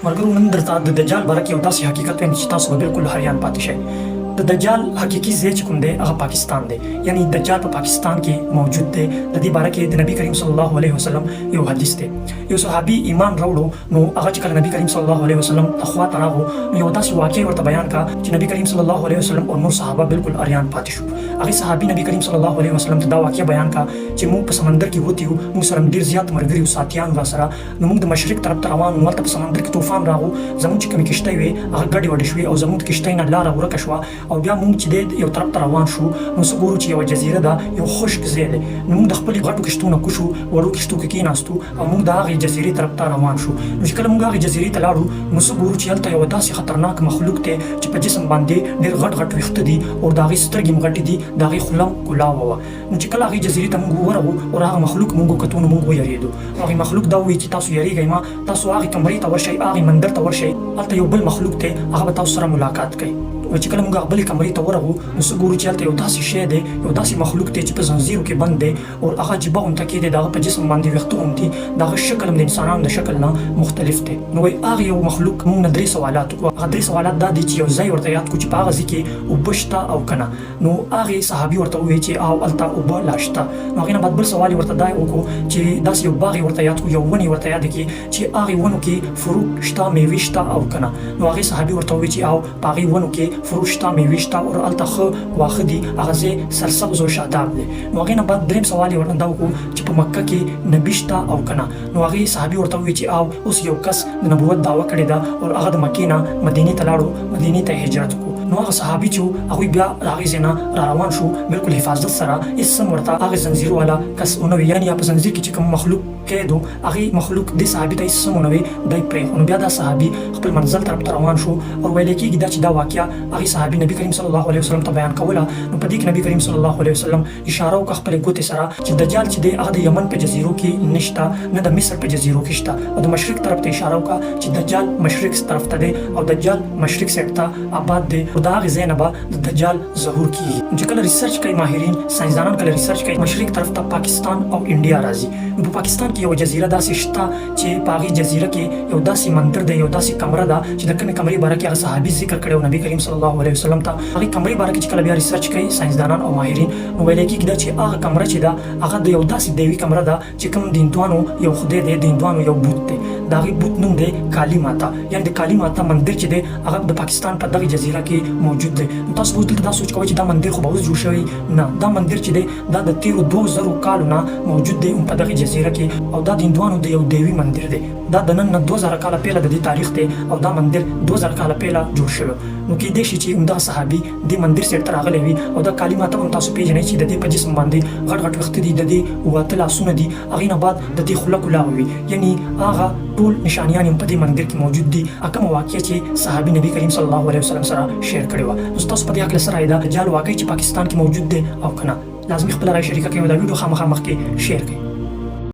ملګرو نن درته د دجال باره کې یو داسې حقیقت وایم چې تاسو به بالکل حیران پاتې شئ. د دجال حقیقي ځای چې کوم دی هغه پاکستان دی، یعنی دجال په پاکستان کې موجود دی. د دې باره کې د نبی کریم صلی الله علیه وسلم یو حدیث دی. یو صحابي ایمان راوړو، نو هغه چې کله نبی کریم صلی الله علیه وسلم ته خوا ته راغو، نو یو داسې واقع ورته بیان کا چې نبی کریم صلی الله علیه وسلم او نور صحابه بالکل اریان پاتې شو. هغه صحابي نبی کریم صلی الله علیه وسلم ته دا واقع بیان کا چې موږ په سمندر کې وتی وو، موږ سره ډیر زیات مرګري او ساتیان را سره، نو موږ د مشرق طرف ته روان وو. هلته په سمندر کې طوفان راغو، زموږ چې کومې کښتۍ وې هغه ګډې وډې شوې او زموږ د کښتۍ نه لاره ورکه شوه. او بیا موږ چې دی یو طرف ته روان شو، نو څه ګورو چې یوه جزیره ده، یو خشک ځای دی. نو موږ د خپلې غټو کښتو نه کوشو، وړو کښتو کې کېناستو او موږ د هغې جزیرې طرف ته روان شو. نو چې کله موږ هغې جزیرې ته لاړو، نو څه ګورو چې هلته یوه داسې خطرناک مخلوق دی چې په جسم باندې ډېر غټ غټ ویښته دي او د هغې سترګې هم غټې دي، د هغې خوله هم کولاوه وه. نو چې کله هغې جزیرې ته موږ ورغو او هغه مخلوق موږ وکتو، نو موږ ویرېدو. نو هغې مخلوق دا وویل چې تاسو یریږئ مه، تاسو هغې کمرې ته ورشئ، هغې مندر ته ورشئ، هلته یو بل مخلوق دی، هغه به تاسو سره ملاقات کوي. نو چې کله موږ هغه بلې کمرې ته ورغو، نو څه ګورو چې هلته یو داسې شی دی، یو داسې مخلوق دی چې په زنځیرو کې بند دی او هغه عجیبه غونته کې دی. د هغه په جسم باندې ویښته هم دي، د هغه شکل هم د انسانانو د شکل نه مختلف دی. نو وایي هغه یو مخلوق موږ نه درې سوالات وکړو. هغه درې سوالات دا دي چې یو ځای ورته یاد کړو چې په هغه ځای کې اوبه شته او که نه. نو هغې صحابي ورته ووی چې او هلته اوبه لا شته. نو هغې نه بعد بل سوال یې ورته دا وکړو چې داسې یو باغ یې ورته یاد کړو، یو ونې ورته یادې کړې چې هغې ونو کې فروټ شته، میوې شته او که نه. نو هغې صحابي ورته ووی چې او په هغې ونو کې فروټ شته، میوې شته او هلته ښه واښه دي، هغه ځای سرسبز او شاداب دی. نو هغې نه بعد دریم سوال یې ورته دا وکړو چې په مکه کې نبي شته او که نه. نو هغې صحابي ورته ووی چې او اوس یو کس د نبوت دعوه کړې ده او هغه د مکې نه مدینې ته لاړو، مدینې ته هجرت وکړو. نو هغه صحابي چې هغوی بیا د هغې ځای نه را روان شو بالکل حفاظت سره، هېڅ هم ورته هغې زنځیر والا کس ونه وي، یعنی په زنځیر کې چې کوم مخلوق قید و، هغې مخلوق دې صحابي ته هېڅ هم ونه وي، دی پرېښود. نو بیا دا صحابي خپل منزل طرف ته روان شو. او ویل کېږي دا چې دا واقعه هغې صحابي نبی کریم صلی الله علیه وسلم ته بیان کوله، نو په دې کې نبی کریم صلی الله علیه وسلم اشاره وکړه خپلې ګوتې سره چې دجال چې دی هغه د یمن په جزیرو کې نشته، نه د مصر په جزیرو کې شته، او د مشرق طرف ته اشاره وکړه چې دجال مشرق طرف ته دی او دجال مشرق سایډ ته آباد دی او د هغې ځای نه به د دجال ظهور کیږي. نو چې کله ریسرچ کوي ماهرین، ساینسدانان کله ریسرچ کوي، مشرق طرف ته پاکستان او انډیا راځي. نو په پاکستان کې یوه جزیره داسې شته چې په هغې جزیره کې یو داسې مندر دی، یو داسې کمره ده چې د کومې کمرې باره کې هغه صحابي ذکر کړی او نبی کریم صلی الله علیه وسلم ته. هغې کمرې باره کې چې کله بیا ریسرچ کوي ساینسدانان او ماهرین، نو ویل کېږي دا چې هغه کمره چې ده هغه د یو داسې دیوي کمره ده چې کوم د هندوانو یو خدای دی، د هندوانو یو بوت دی، د هغې بوت نوم دی کالي ماتا، یعنی د کالي ماتا مندر چې دی هغه د پاکستان په دغې جزیره کې موجود دی. نو تاسو به دلته دا سوچ کوئ چې دا مندر خو به اوس جوړ شوی، نه، دا مندر چې دی دا د تیرو 2000 کالو نه موجود دی هم په دغې جزیره کې، او دا د هندوانو د یو دیوي مندر دی. دا د نن نه 2000 کاله پیله د دې تاریخ دی او دا مندر 2000 کاله پیله جوړ شوی. نو کېدای شي چې همدغه صحابي دې مندر سیټ ته راغلی وي. او دا کالي ماته هم تاسو پیژنئ چې د دې په جسم باندې غټ غټ ویښته دي، د دې 7 لاسونه دي، هغې نه بعد د دې خوله کولاوه وي، یعنی هغه ټول نشانیان هم په دې مندر کې موجود دي، کومه واقعه چې صحابي نبی کریم صلی الله علیه وسلم سره شیر کړې وه. نو ستاسو په دې هکله څه رایه ده؟ دجال واقعي چې پاکستان کې موجود دی او که نه؟ لازمي خپله رایه شریکه کړئ او دا ویډیو خامخا مخکې شیر کړئ.